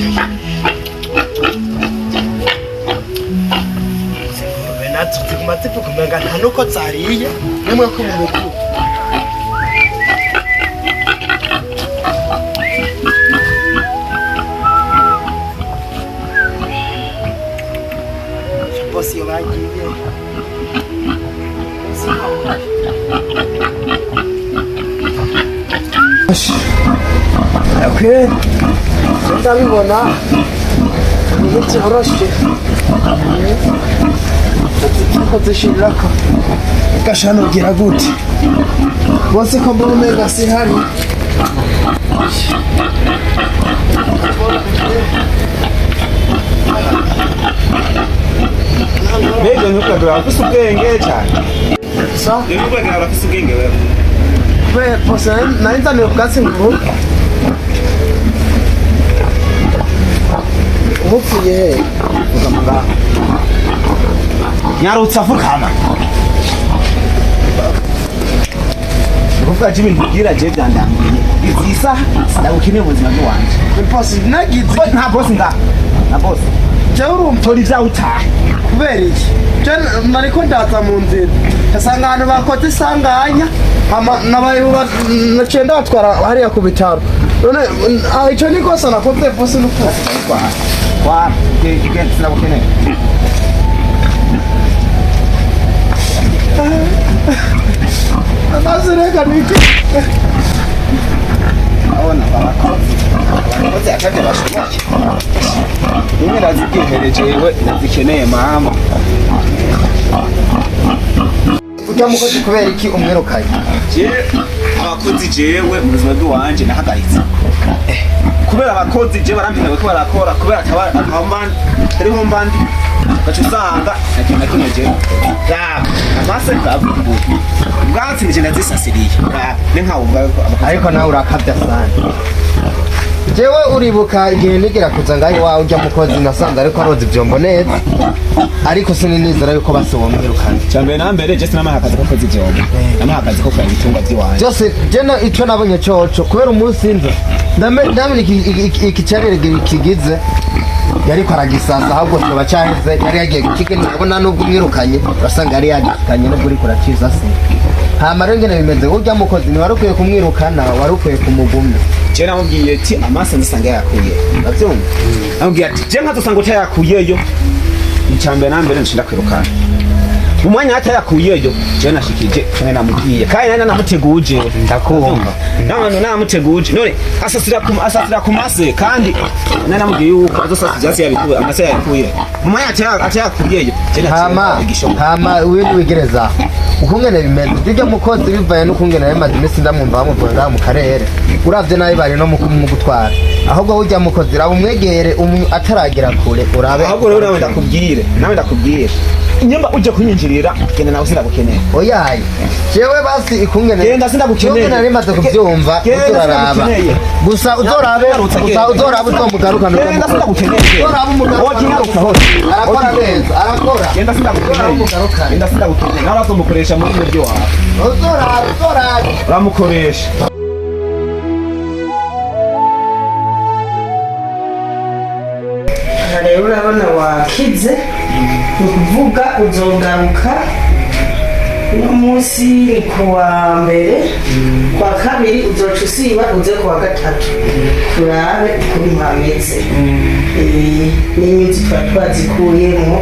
Izi ngurube nazo ziguma zivuga umenga nta nuko zariye, nimwe ko mu mutwe. Bose iyo bagiye Okay. Ndabibona ntibyoroshe ko zishirirako gashano ugira gute bose ko mbona umenga sihari. Mbega ntukagura abafise ubwenge cyane. Sa. Ntukagura abafise ubwenge wewe. We bose nari nzaniye ubwatsi nguru umupfuye he? Fukama ngaho. Nyarutsa, fukama. Kuvuga je ibintu ubwira je byandambiye. Izi saha sindagukeneye mu buzima bw'iwanje. Bose nagize Nta boss ngaho. Nta boss. Jewe urumva Tora ivyawe utahe. Kubera iki? Je nariko ndaza mu nzira asanga ahantu bakoze isanganya, hama nabaye naciye ndabatwara hariya ku bitaro. None ico ni kosa nakoze, bose nuko Twara. Twara. Genda, sinagukeneye. Nazireka niki? Abona abakozi. Abakozi atavyo bashoboye. Rimwe ndazibwihereje jewe ndazikeneye mama. Ujya mukozi kubera iki umwirukanye? Je abakozi jewe mu buzima bw'iwanje nahagaritse kubera abakozi je barampinga ko barakora kubera akaba hariho mbandi gaca usanga nta kintu na kimwe jewe raba amase bwavumbuye ubwatsi nije ndazisasiriye raba ni nkawe ubwawe ko abakozi. Ariko nawe urakabya sana. Jewe uribuka igihe nigera kuza ngaho iwawe, ujya mukozi nasanze ariko aroza ivyombo neza, ariko sininizera yuko basi womwirukanye. Cya mbere na mbere je sinamaha akazi ko koza ivyombo, namaha akazi ko kuraba ibitungwa vy'iwanje. Byose jena ico nabonye coco kubera umunsi nza ndamenya iki carere kigize yariko aragisasa, ahubwo coba caheze yari yagiye gukigenera. Ubona nubwo umwirukanye urasanga yari yagishikanye nubwo uriko uracisasira. Hama rero ingene bimeze, urya mukozi ntiwari ukwiye kumwirukana, wari ukwiye kumugumya. Je namubwiye ati amase nzasanga yakuye, uravyumva? Namubwiye ati je nkazosanga utayakuyeyo, icya mbere na mbere nshinda kwirukana mu mwanya atayakuyeyo. Je nashikije kimwe namubwiye kandi nari namuteguje. Ndakumva. None namuteguje, none asasira ku mase, kandi nari namubwiye yuko azosasira ivyatsi yabikuye, amase yabikuye mu mwanya atayakuyeyo. Je naciye Hama igishoboka. Hama windi wigereza ukungene bimeze, urya mukozi bivaye n'ukungene yamaze iminsi ndamwumva bamuvuga ngaha mu karere, uravye nabi bari no mu gutwara. Ahubwo urya mukozi raba umwegere ataragera kure urabe. Ahubwo rero nawe ndakubwire nyumba uje kunyinjirira, genda nawe sinagukeneye. Oyaye, jewe basi ikungene Genda, sinagukeneye. Ikungene nari maze kuvyumva. Genda, uzoraraba sinagukeneye. Gusa uzorabe. Nyarutsa, Gusa genda. uzorabe uzomugarukana. Genda, sinagukeneye. Uzorabe umugarukana. Wowe hose. Arakora neza, arakora. Genda, Uzorabe sinagukeneye. umugarukane. Genda, sinagukeneye. Nawe urazomukoresha muri muryo wawe. Uzorabe, uzorabe. Uramukoresha. Aha rero urabona wakize, ni ukuvuga uzogaruka. Uno munsi ni ku wa mbere, ku wa kabiri uzoca usiba uze ku wa gatatu turabe ukuntu hameze. N'inyuzi tuba twazikuyemo.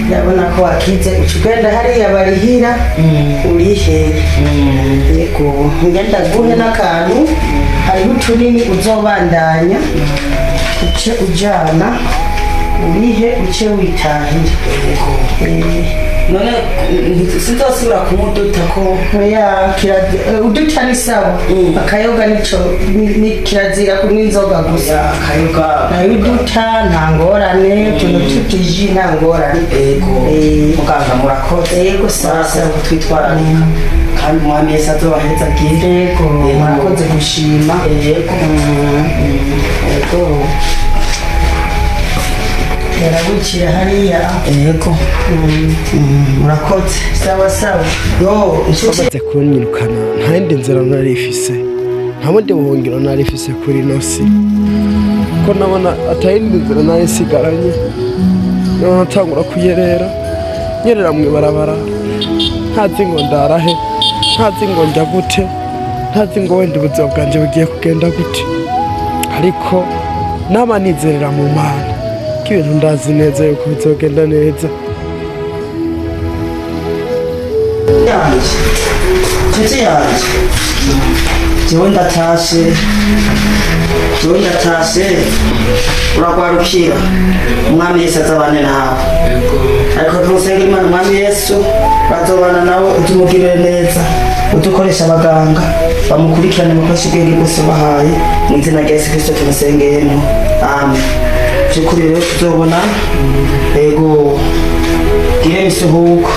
Ndabona ko wakize, uca ugenda hariya barihira urihe. Yego, ngenda guhe n'akantu, hariho utunini uzobandanya uce ujana urihe uce witahire. None sinzosubira kumuduta ko? Oya, uduta ni sawa, akayoga nico ni kirazira kunywa inzoga gusa. Akayoga. Nayo uduta nta ngorane, utuntu tw'utuji nta ngorane. Ego. Muganga, murakoze. Yego, sawa. Murakoze Sawa. kutwitwararika, kandi umwami Yesu azobaheza agire. Yego, murakoze gushima. Yego. Yego, yarawicira hariya. Yego. Murakoze. Sawa sawa. Yo inshuti. Bamaze kunyirukana nta yindi nzira nari ifise. Nta bundi buhungiro nari mfise kuri ino si, ko nabona atayindi nzira nari nsigaranye. Noneho natangura kuyerera, nyerera mu ibarabara, ntazi ngo ndarahe, ntazi ngo njya gute, ntazi ngo wenda ubuzima bwanjye bugiye kugenda gute. Ariko naba nizerera mu Mana ko ibintu ndazi neza yuko bizogenda neza. Yanjye, nshuti yanjye, jewe ndatashe, jewe ndatashe. Uragwarukira Umwami Yesu azabane nawe, ariko ntusenge Imana, Umwami Yesu bazobana nawe, utumugirire neza, udukoresha abaganga bamukurikirane, bakoresha ubwenge bwose bahaye. Mu izina rya Yesu Kristo tumusengeyemo, amen. By'ukuri rero tuzobona. Ego, gire imisuhuko.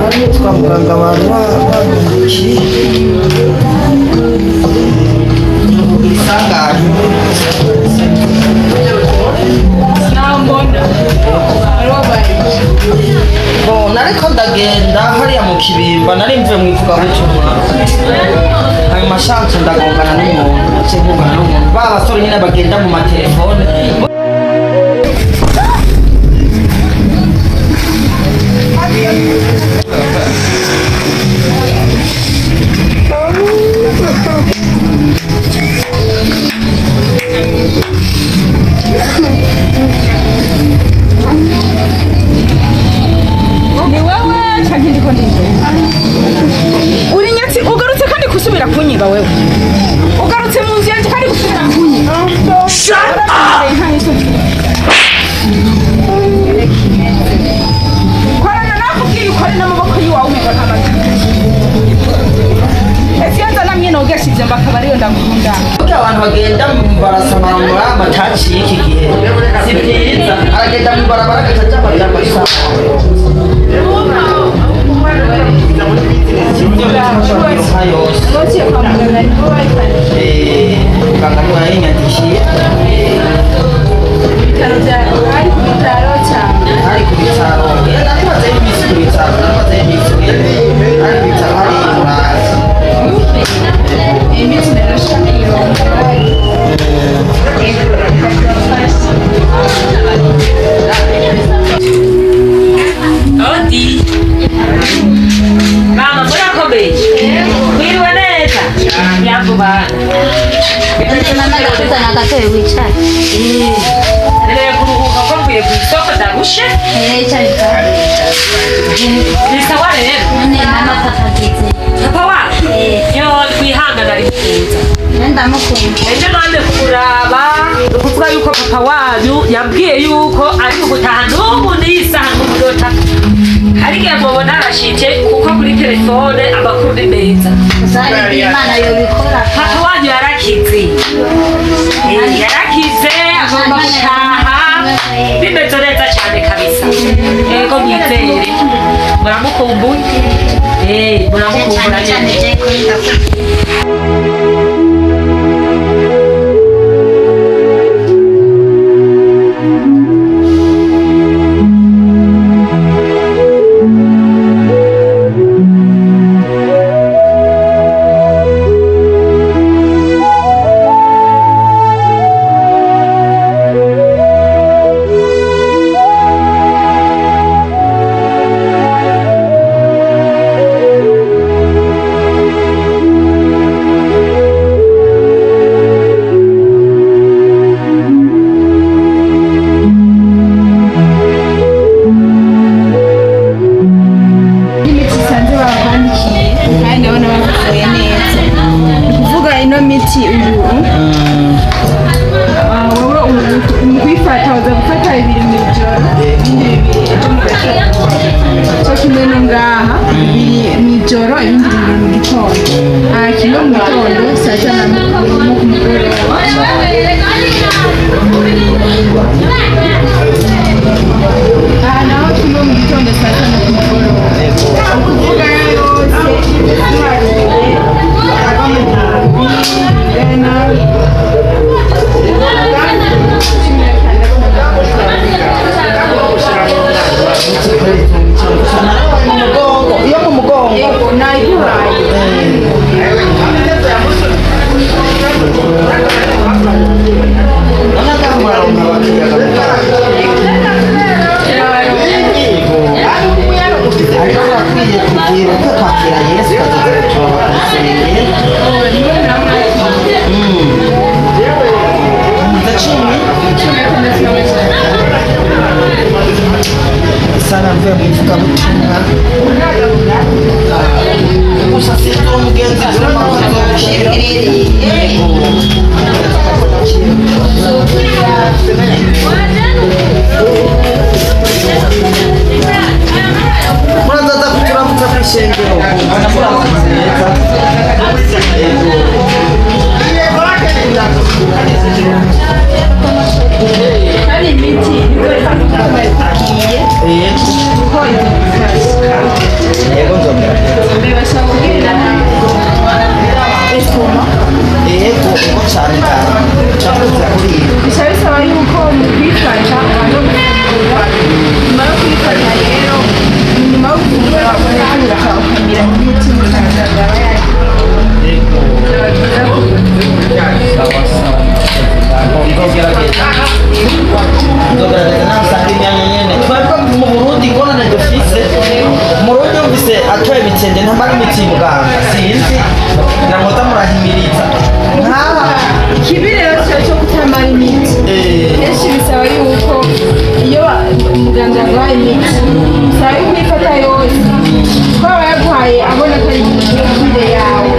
Ari kwa muganga abantu babandikiye isanganya. Bon, nariko ndagenda hariya mu Kibimba, nari mvuye mu ivugabutumwa, hanyuma shanse ndagongana n'umuntu, naciye ngongana n'umuntu, ba basore nyine bagenda mu matelefone. Ni wewe canke ndiko ndijena? Uri nyatsi, ugarutse kandi kusubira kunyiba. Wewe ugarutse mu nzu yanje kandi gusubira kunyiba. Shut up! Korana, nakubwiye ukore n'amaboko yiwawe, umengo nta mata. Ese iyo nzana mwene wogesha ivyo mbakaba ariyo ndakunda. Burya abantu bagenda mu barasamara bataciye iki gihe si byiza, aragenda mu barabara agaca aja amajambo. Yose. Waciye kwa muganga nibo bayikaniye? Muganga niwe yayinyandikiye. Ibitaro bya ari ku bitaro cyane? Ari ku bitaro. Nari mazeyo iminsi ku bitaro, nari mazeyo iminsi, ari ku bitaro hariya i Muramvya. Iminsi narasha. Odi. Mama, murakomeye? Mwiriwe neza? Nyambo bana. Mama, ndakuzana agatebe wicare. Nkeneye kuruhuka ko mvuye ku isoko ndarushe. Eh, icara, icara. Ni sawa rero. None mama, papa agize? Papa wa? Yo, twihangana ari kuza. Ndamukunda. Ejo nande kuraba, ni ukuvuga yuko papa wanyu yambwiye yuko ari mu gutaha n'ubu n'isaha n'umunota. Hari igihe mubona arashitse kuko kuri telefone amakuru ni meza. Gusa hari igihe Imana yobikora. Papa wanyu yarakize. Yarakize, agomba gutaha bimeze neza cyane kabisa. Yego, mwizere, muramukumbuye. Muramukumbura Cyane cyane nyine. je kuri ndakunda. Odi. gitondo. Ah, kimwe mu gitondo, saa sita na no ku mugoroba. Aha naho kimwe mu gitondo, saa sita no ku mugoroba. Ukuvuga yose duharuye ava mu gihumbi bingana 16. Mu mugongo, iyo mu mugongo. Yego, nayiguhaye. Ariko urakwiye kugira ko kwakira Yesu ukazogera turaba ku rusengero. Ndacumi sana mvuye mu ivugabutumwa gusa sinzi uwo mugenzi urimo kuzokira. Murazaza kuturamutsa ku ishengero, murakoze neza. Kandi imiti nibwo igiye kuko idufasha. Yego, nzomera. Bibasha kubwira esoma. Yego, yego cyane cyane cyakoze kuri iyo. Bica bisaba yuko mu kwifata ubanza gufungura. Nyuma yo kwifata rero, nyuma yo gufungura ukaruhuka, ukamira imiti muganga aba yagiye. Nzogerageza, nzogerageza nawe usanga imyanya nyene twebwe mu Burundi ingorane dufise. Umurundi yumvise atoye ibitenge ntamara imiti muganga, sinzi namuza murahimiriza nkaha. Ikibi rero cyo cyo kutamara imiti, kenshi bisaba yuko iyo muganga aguhaye imiti bisaba yuko uyifata yose, kuko aba yaguhaye abona ko ari imikire yawe.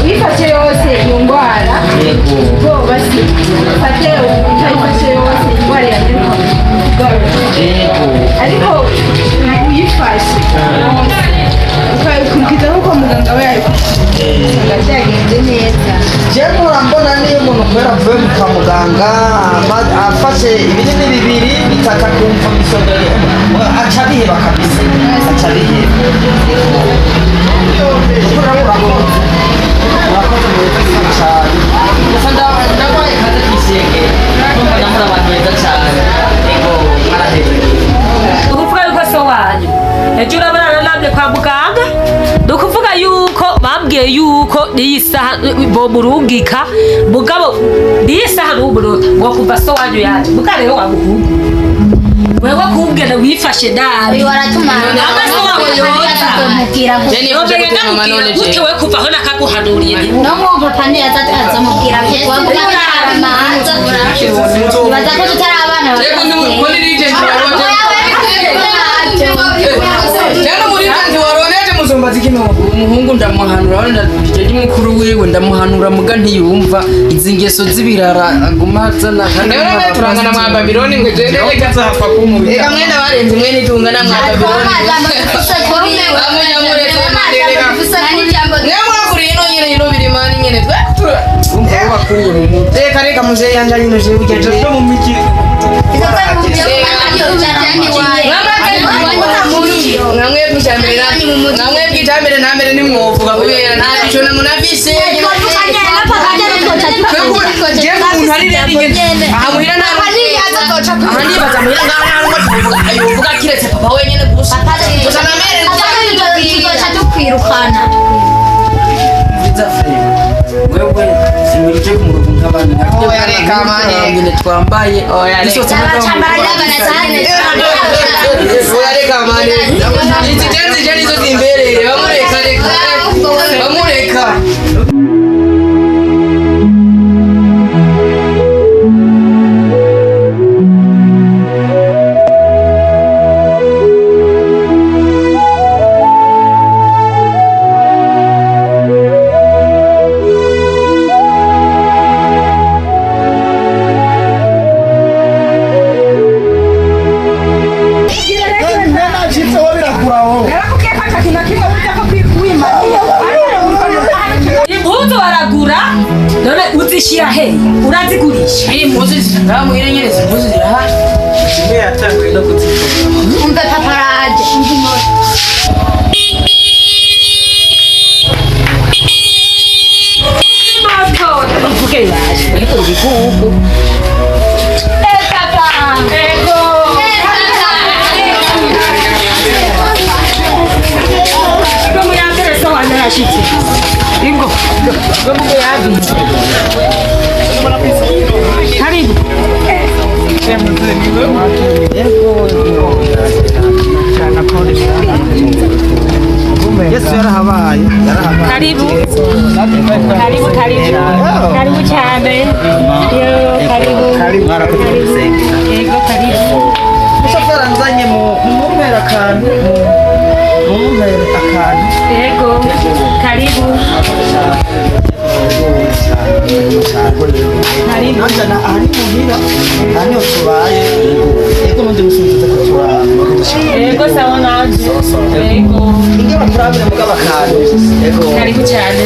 Uyifashe yose iyo ndwara bo basi ufate, utayifashe yose indwara yaduka kugaruka. Ariko uyifashe ukayikurikiza nk'uko muganga we yabikubwiye, usanga byagenze neza. Jewe mpora mbona niyo umuntu kubera avuye kwa muganga afashe ibinini bibiri bitatu akumva misondere, aca abiheba kabisa, aca abiheba. Urakoze, urakoze mwiza cyane. Gusa ndabaye kaze kw'isengero, ndumva ndamura abantu beza cyane. Yego, mwaraheze. Ni ukuvuga yuko so wanyu ejo urabona naramye kwa muganga. Ni ukuvuga yuko bambwiye yuko n'iyi saha bomurungika, mugabo n'iyi saha n'umunota ngo kuva so wanyu yaje. Muga rero wa muhungu wewe kumbwira wifashe nabi. Uyu waratumara. Namba so wawe yoza. Azomubwira gute? Nobere ndamubwira gute we kuva aho nakaguhanuriye? No mu papa ntiyaza azomubwira gute? Waguma utaramanza. Ibaza ko tutari abana. Umuhungu ndamuhanura, jeje mukuru wiwe ndamuhanura, muga ntiyumva izi ngeso z'ibirara aguma azana. Rero turangana mwa Babiloni ngo je reka nzapfa kumubita. Reka mwene barenze mwene tungana mwa Babiloni. Mwe mwakuriye ino nyine ino birimani nyine twe tura. Bakuriye mu mutwe. Reka reka muzehe yanje nyine je burya je. mu miki. Namwebwe icambere na mbere nimwovuga kubera nta bico na munafise. Jewe umuntu ari rero ingene aha muhira nta aha nibaza muhira ngaho nta n'umwe tuvuga ayovuga kiretse papa wenyene gusa. Gusa na mere Tukwirukana. Nziza frere, wewe sinurije ku murongo nk'abandi. Oya, reka mane. Nyine twambaye Oya, reka. dusohotse Oya reka mane. Izi jenzi je nizo zimbereye bamureka reka bamureka. Nacitseho birakuraho. Narakubwiye ko None uzishyira he? Urazigurisha? Iyi mpuzu ngaha muhira nyene, izi mpuzu zirahari. Zimwe yatanguye no kuzitora. Umve, papa araje. Mvuge yaje ariko ibigugu. Eh, papa. Ego. Ingo muyambere, so wanjye arashitse. Ingo ngo muyambere. Karibu. Yesu yarahabaye, yarahabaye. Karibu, karibu, karibu, karibu cyane. Yo, karibu. Karibu, mwarakoze kudusengera. Yego, karibu. Umushoferi anzanye, mu mumpera akantu, mumpere akantu. Yego, karibu. Karibu. Nanjye aha ni muhira, aha niho tubaye. Yego, n'undi musi mutuze kuturaba. Yego, sawa nanje. Yego. Inge baturabire mugabo akantu. Yego. Karibu cyane.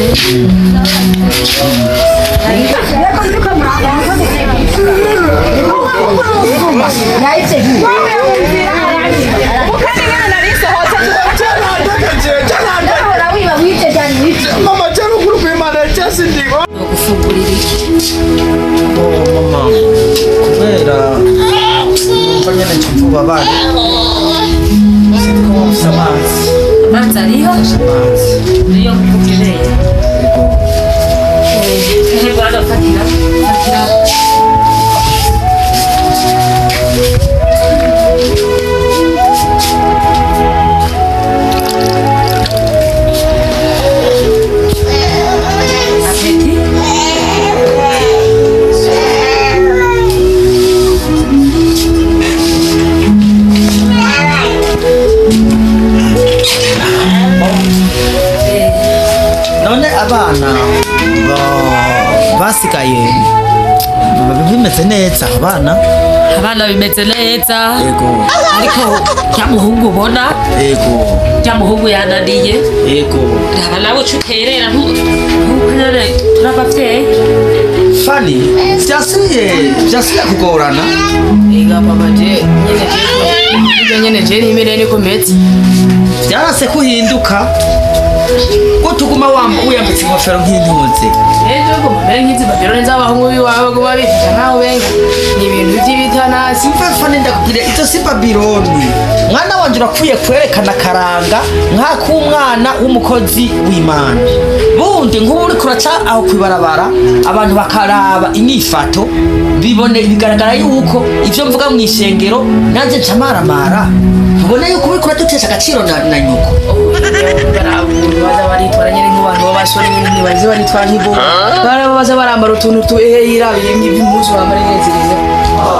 Mama, cyane ukuri kw'Imana cyose ndiko. Gufungurira iki? Oh mama, kubera numva nyene nca ububabare, sinzi ko mufise amazi. Amazi ariho. Amazi. Niyo ukeneye. Yego, hano fatira, fatira. Appétit. None abana basigaye bimeze neza abana? Abana bimeze neza. Yego. Ariko rya muhungu ubona, Yego. rya muhungu yananiye. Yego. Raba nawe uca uterera nkuko nyene turi abavyeyi. Fani, vyasubiye kugorana. Ega papa, je nyene je nyene je nimere niko meze. Vyarase kuhinduka gute, uguma wiyambitse inkofero nk'intuzi? Ejo guma mbere nk'izi babironi z'abahungu biwawe baguma bifata nkaho benga ni ibintu by'ibitanasi. Mve Fani, ndakubwira, izo si Babiloni, mwana wanje. Urakwiye kwerekana akaranga nk'ak'umwana w'umukozi w'Imana. Bundi nk'ubu uriko uraca aho kwibarabara, abantu bakaraba inyifato, bibone bigaragara yuko ivyo mvuga mu ishengero nanjye nca maramara, ubona yuko uriko uradutesha agaciro na nyoko. Abantu baza baritwara nyene nk'abantu b'abasore nyene, ntibaze baritwara nk'ibo bara baza barambara utuntu tu ehe yirabiye nk'impuzu bambara nyene zirize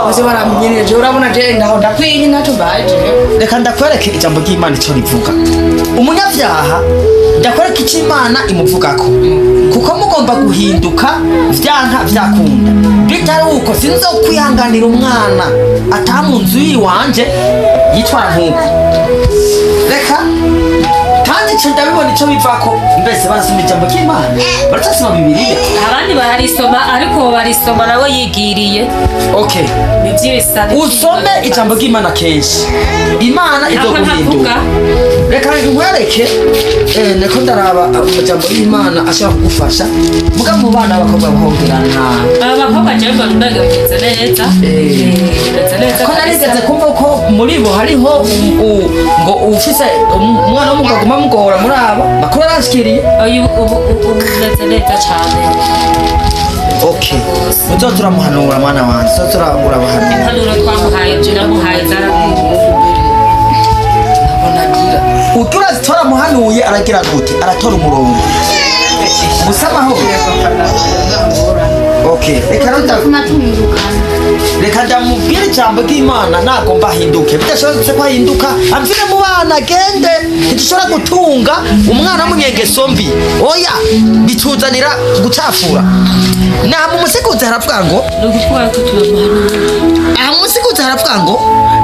baze barambara nyene. Je urabona je ndaho ndakwiye, ntacyo mbaye je. Reka ndakwereke ijambo ry'Imana icyo rivuga. Umunyabyaha, ndakwereka icyo Imana imuvugako, kuko mugomba guhinduka vyanka vyakunda. Bitari uko, sinzo kwihanganira umwana ataha mu nzu yiwanje yitwara nk'uko. Reka kandi ico ndabibona ico bivako. Mbese barasoma ijambo ry'Imana? Baracasoma Bibiliya? Abandi bararisoma, ariko barisoma nawe yigiriye. Okay. Ni vy'ibisabwa. Usome ijambo ry'Imana kenshi, Imana Ntabwo izoguhindura. ntavuga. Reka nkwereke, niko ndaraba amajambo y'Imana ashobora kugufasha. Muga mu bana b'abakobwa bahongerana. Aba bakobwa jewe mbona umenga bimeze neza. Bimeze neza. Ko narigeze kumva ko muri bo hariho ngo ufise umwana w'umugabo aguma amugora muri abo makuru aranshikiriye. Oya, ubu bimeze neza cane. Okay, muzo turamuhanura mwana wanje, muzo turabahanura. Impanuro twamuhaye, je namuhaye, zaramwumva. Utura turamuhanuye, aragira gute? Aratora umurongo gusa amahoro. Okay, reka rero Tuma tumwirukana. Reka ndamubwire ijambo ry'Imana, nagomba ahinduke. Bidashobotse ko ahinduka, amvire mu bana agende. Ntidushobora gutunga umwana w'umunyengeso mbi, oya, bituzanira gucafura. Naha mu Musikuzi haravuga ngo Ni ukuvuga ko turamuhanura. Aha mu Musikuzi haravuga ngo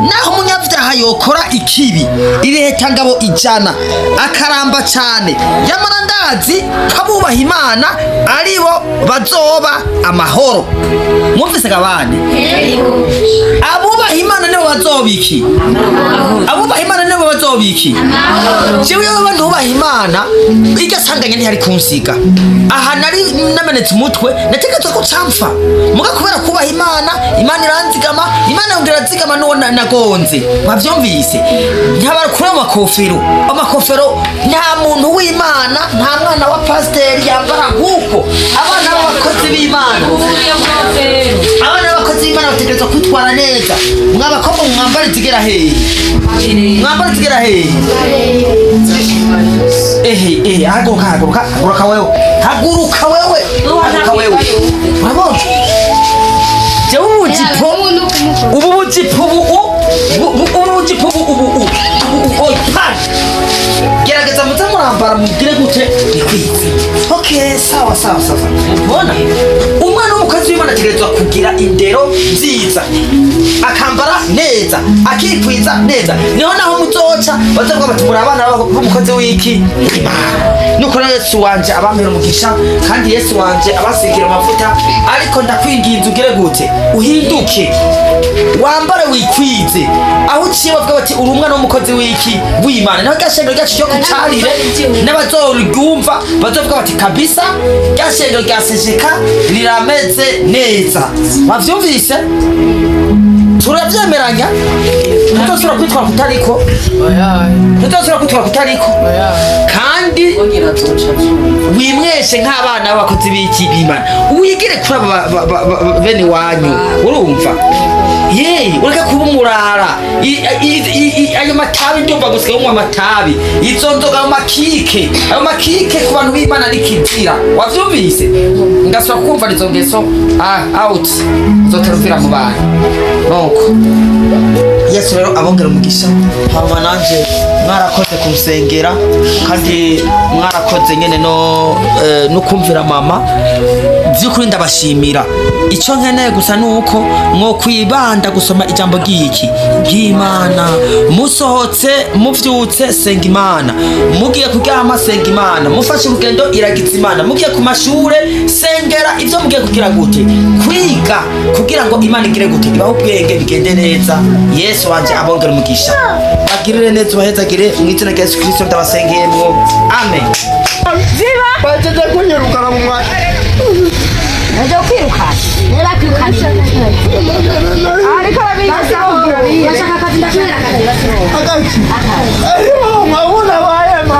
naho umunyabyaha yokora ikibi ibihetangabo 100 akaramba cyane, yamara ndazi ko abubaha Imana aribo bazoba amahoro. Mwumvise gabane? Abubaha Imana nibo bazoba iki? Abubaha Imana nibo bazoba iki? Jewe iyo ntubaha Imana, iryo sanganya ntiyari kunsiga aha. Nari namenetse umutwe, nategetswe ko camfa muga kubera kubaha Imana, Imana iranzigama, Imana yongera irazigama n'uwo nagonze. Mwavyumvise? Ntabakura amakofero, amakofero. Nta muntu w'Imana, nta mwana wa pasiteri yambara nk'uko. Abana b'abakozi b'Imana, abana b'abakozi b'Imana bategerezwa kwitwara neza. Mwabakobwa, mwambara izigera hehe? Mwambara izigera hehe? Ehe ehe, haguruka, haguruka, haguruka wewe, haguruka wewe, haguruka wewe. Urabona jewe ubujipo ubu, bujipo ubu, ubu bujipo ubu, ubu ubu ubu pa gerageza muze murambara mubwire gute ikwize. Okay, sawa sawa sawa. Mbona umwana w'umukozi w'Imana ategerezwa kugira indero nziza, akambara neza, akikwiza neza. Niho naho muzoca bazovuga bati muri abana b'umukozi w'iki Imana. Nuko rero Yesu wanje abampera umugisha, kandi Yesu wanje abasigira amavuta. Ariko ndakwinginze ugire gute? Uhinduke, wambare wikwize, aho uciye bavuga bati uri umwana w'umukozi w'iki w'Imana. Naho rya shengero ryacu ryo kucarire n'abazoryumva bazovuga bati kabisa rya shengero rya sejeka rirameze neza. Wavyumvise? Turavyemeranya? Tutosubira kwitwara kutariko, tutosubira kwitwara kutariko, kandi wimweshe nk'abana b'abakozi b'iki b'Imana, wigire kuri aba bene wanyu. Urumva ye, ureke kuba umurara. Ayo matabi ndumva gusiga unywa amatabi, izo nzoga, ayo makike, ayo makike ku bantu b'Imana ni kizira. Wavyumvise? Ngasubira kumva izo ngeso, out, uzotaruvira mu bantu. Nuko Yesu rero abongera umugisha. Hama nanje mwarakoze kumusengera, kandi mwarakoze nyene no kumvira mama. By'ukuri ndabashimira. Icyo nkeneye gusa ni uko mwokwibanda gusoma ijambo ry'iki ry'Imana. Musohotse, muvyutse, senga Imana. Mugiye kuryama, senga Imana. Mufashe urugendo, iragiza Imana. Mugiye ku mashure, sengera ibyo mugiye kugira gute kwiga, kugira ngo Imana igire gute ibahe ubwenge, bigende neza. Yesu wanje abongera umugisha, bagirire neza, ubahezagire mu izina rya Yesu Kristo ndabasengeyemwo, amen. Ziba bajeje kunyirukana mu mwanya. Najya kwirukana niba kwirukana. Ariko ababizi bashaka akazi, ndashobora akazi. Akazi ayo mwabona bayema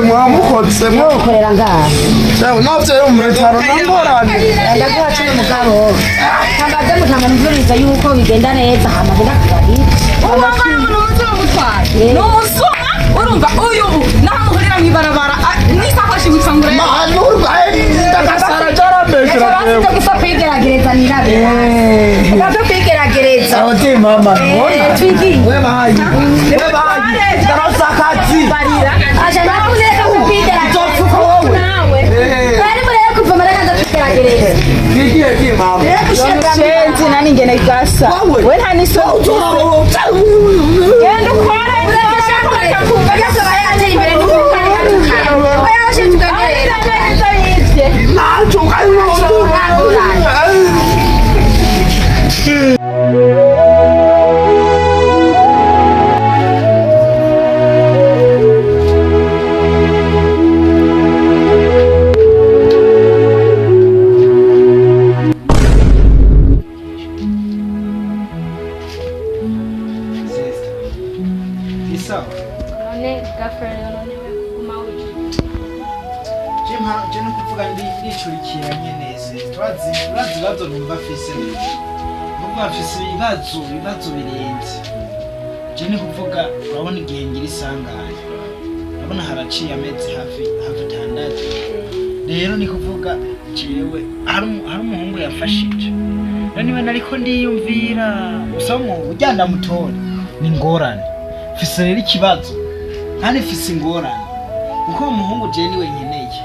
mwamukoze. Mwokorera ngaha. Navyo mu bitaro nangorane. Ndaguha cumi mugabo kambaze mutanga mvuriza yuko bigenda neza, hama genda kubarira. Umugabo n'umuntu wamutwaye ni umusuma. Urumva uyu ubu naho muhurira mu ibarabara n'isakoshi witwa ngo ndakasara carambeshera. Reka gusa kwigerageza nirabe, reka kwigerageza. Oti mama Eh, twigiye. We bahayi, we bahayi ndarosakazi. Aja nakuneka kwigerageza. Uzopfuka wowe. Nawe. Bari murebe kuva mareka ndakwigerageza. Kigiye ki mama? Shenzi nani ngene gasa we nta n'isoni. Genda ukore. Isawa. None gafere, none we kuguma wicaye? Je no kuvuga ndi nicurikiye nyene se. Turazi ibibazo numva afise. Numva afise ibibazo birenze. Je ni kuvuga, urabona igihe ngira isanganya. Urabona haraciye amezi hafi 6. Rero ni kuvuga jewe hari umuhungu yafashije. Rero niba nariko ndiyumvira gusa mu ujya ndamutora ni ingorane. Mfise rero ikibazo kandi mfise ingorane kuko uwo muhungu je niwe nkeneye,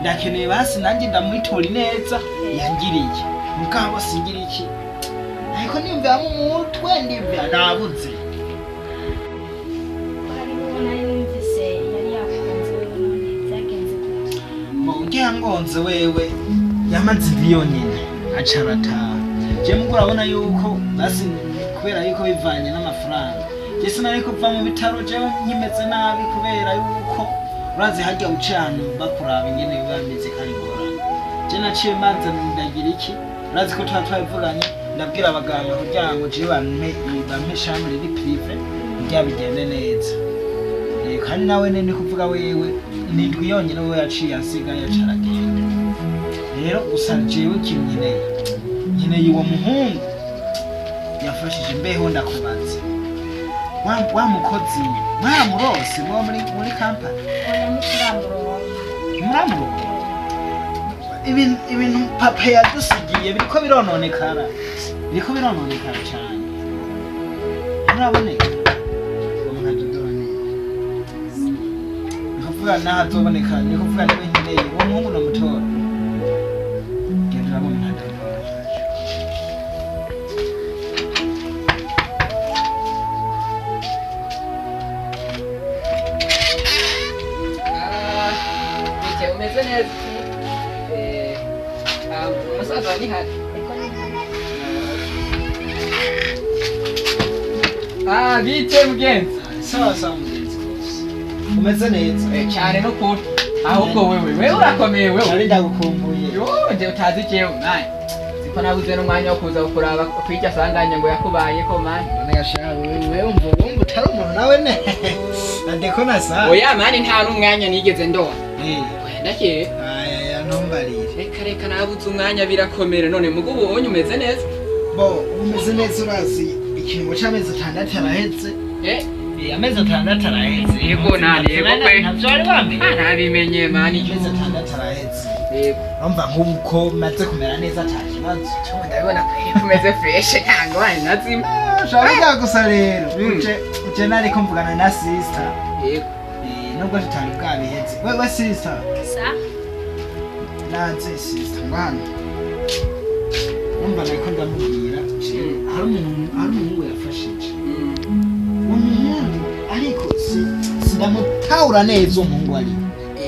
ndakeneye basi nanjye ndamwitora neza yangiriye mugabo singira iki. Nariko niyumvira mu mutwe, ndiyumvira nabuze. Hariho uwo nari numvise yari yakunze wewe, none byagenze gute? Mu ngonze wewe yamaze indwi yonyene aca arataha. Je mugo urabona yuko basi kubera yuko bivanye n'amafaranga, je sinari kuva mu bitaro jewe nkimeze nabi, kubera yuko urazi harya uciye ahantu bakuraba ingene biba bimeze kandi ingorane. Je naciye manza ndagira iki, urazi ko tuba twabivuganye, ndabwira abaganga kugira ngo je bampe chambre iri privé kugira bigende neza. Kandi nawe ni kuvuga wewe ni indwi yonyene wewe yaciye asigaye aca aragenda. Rero gusa jewe ikintu nkeneye uwo muhungu yafashije. Mbeho ndakubaza, wa mukozi mwaramurose muba muri kampani? Oya, ntituramuronka. Muramuronka? Ibintu papa yadusigiye biriko birononekara, biriko birononekara cane. Nturaboneka uwo muntu adodora neza, ni kuvuga naho azoboneka, ni kuvuga niwe nkeneye uwo muhungu nomutora. Genda urabona umuntu adodora. Bite, umeze neza? Umusaza ni hari? Ah, bite mugenzi? Sawa sawa mugenzi, rwose umeze neza? Cyane no kuri. Ahubwo wewe urakomeye wewe. Nari ndagukumbuye. Yo, nje utazi jewe mani. Siko nabuze n'umwanya wo kuza kukuraba kwirya sanganya ngo yakubayeko mani. None gashaha wewe wumva utari umuntu nawe ne nadeko nasa. Oya mani, nta n'umwanya nigeze ndoha. Oya ndakeye. Aya ntumbarire. Reka reka, nabuze umwanya birakomera. None mugo ubonye umeze neza? Bo umeze neza, urazi ikiringo c'amezi 6 araheze. Amezi 6 araheze. Yego nani, yego kwe. Ntavyo wari wamenye? Ah, nabimenye mani. Amezi 6 araheze. Yego. Urumva nk'ubu ko maze kumera neza ata kibazo. Cyo ndabibona ko kumeze fresh, ntango wani nazima. Shaka gusa rero uje nariko mvugana na sister. Yego. Nubwo tutari bwabiheze, wewe sister. Sa. Naze sister ngwana, umva nariko ndamubwira hari umuntu, hari umuhungu yafashije uwo muhungu, ariko sindamutahura neza uwo muhungu ari.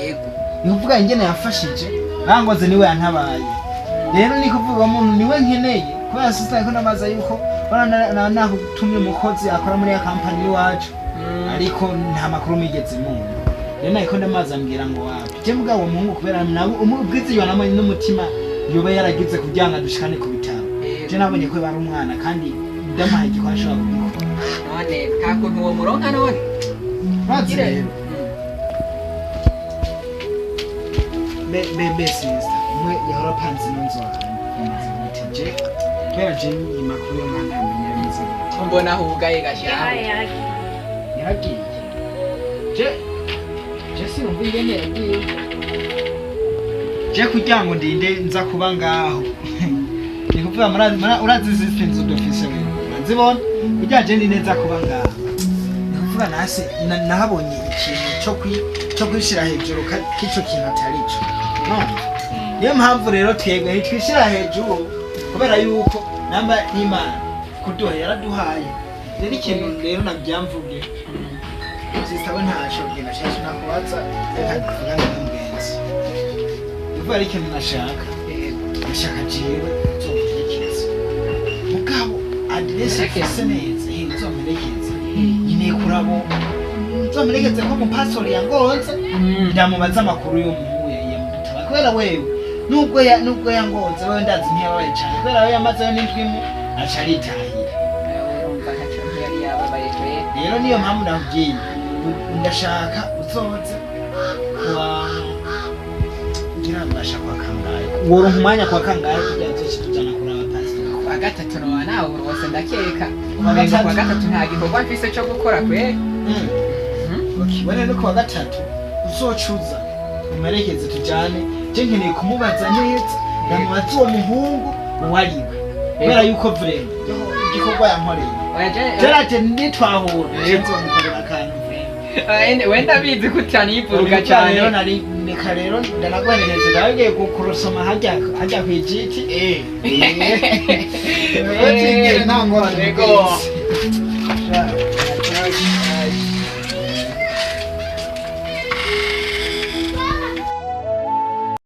Yego. Ni kuvuga ingene yafashije bangoze niwe yantabaye. Rero ni kuvuga uwo muntu niwe nkeneye, kubera sister ariko ndamaza yuko natumye umukozi akora muri ya kampani iwacu, ariko nta makuru migeze mumva. Rero nariko ndamaza ambwira ngo wapi. Je mugabo uwo muhungu kubera nawe ubwiziyo namwe n'umutima yoba yaragize kugira ngo adushikane ku bitaro, je nabonye ko bari umwana kandi ndamuhaye igikorwa ashobora kugikora. None nta kuntu uwo muronka none? Urazi rero be sister umwe yahora apanze ino nzu ahantu gute, je kubera je amakuru yo mwana yamenye bimeze gute? Mbona hugaye gashaho. Yaragiye. Je sinumva ingene yagiye. Je kugira ngo ndinde nza kuba ngaho, ni kuvuga urazi izi nzu dufise wewe urazibona, kugira je ndinde nza kuba ngaho, ni kuvuga nase nahabonye ikintu cyo kwishira hejuru k'ico kintu atari cyo. No niyo mpamvu rero twebwe ntitwishira hejuru, kubera yuko namba n'Imana kuduha yaraduhaye. Rero ikintu rero nabyamvuge sister we ntaco genda shasha nakubaza, reka tuvugane n'umugenzi. Ivuga ari ikintu nashaka jewe nzomuherekeza, mugabo aderesi ifise neza nzomuherekeza nkeneye kurabo nzomuherekeze ko umupastori yangonze, ndamubaza amakuru y'umuhungu yamudutaba, kubera wewe nubwo yangonze wewe ndazi ntiyababaye cane, kubera we yamazeyo n'indwi imwe aca aritahira. Urumva ntacyo ntiyari yababaye kwe. Rero niyo mpamvu nakubwiye ndashaka uzoze kuwa ngira mbasha kwa kangahe, woronka umwanya kwa kangahe kugira tuzoce tujana kuraba pastor? Kwa gatatu noba nawe rwose ndakeka. Kuwa Umengo gatatu? Kuwa gatatu nta gikorwa mfise cyo gukora kwe. Okay, wene no kuwa gatatu uzocuza umerekeze tujane. Je nkeneye kumubaza neza, ndamubaza uwo muhungu uwo ari we, kubera yuko vraiment igikorwa yankoreye Oya je Gerard nitwahura je nzomukorera akantu vraiment. Wenda bizi ko utanivuruga cyane. Rero nari neka rero ndanaguherekeje, ndagiye kurusoma hajya hajya kwijiti. Eh, nta ngorane. Yego.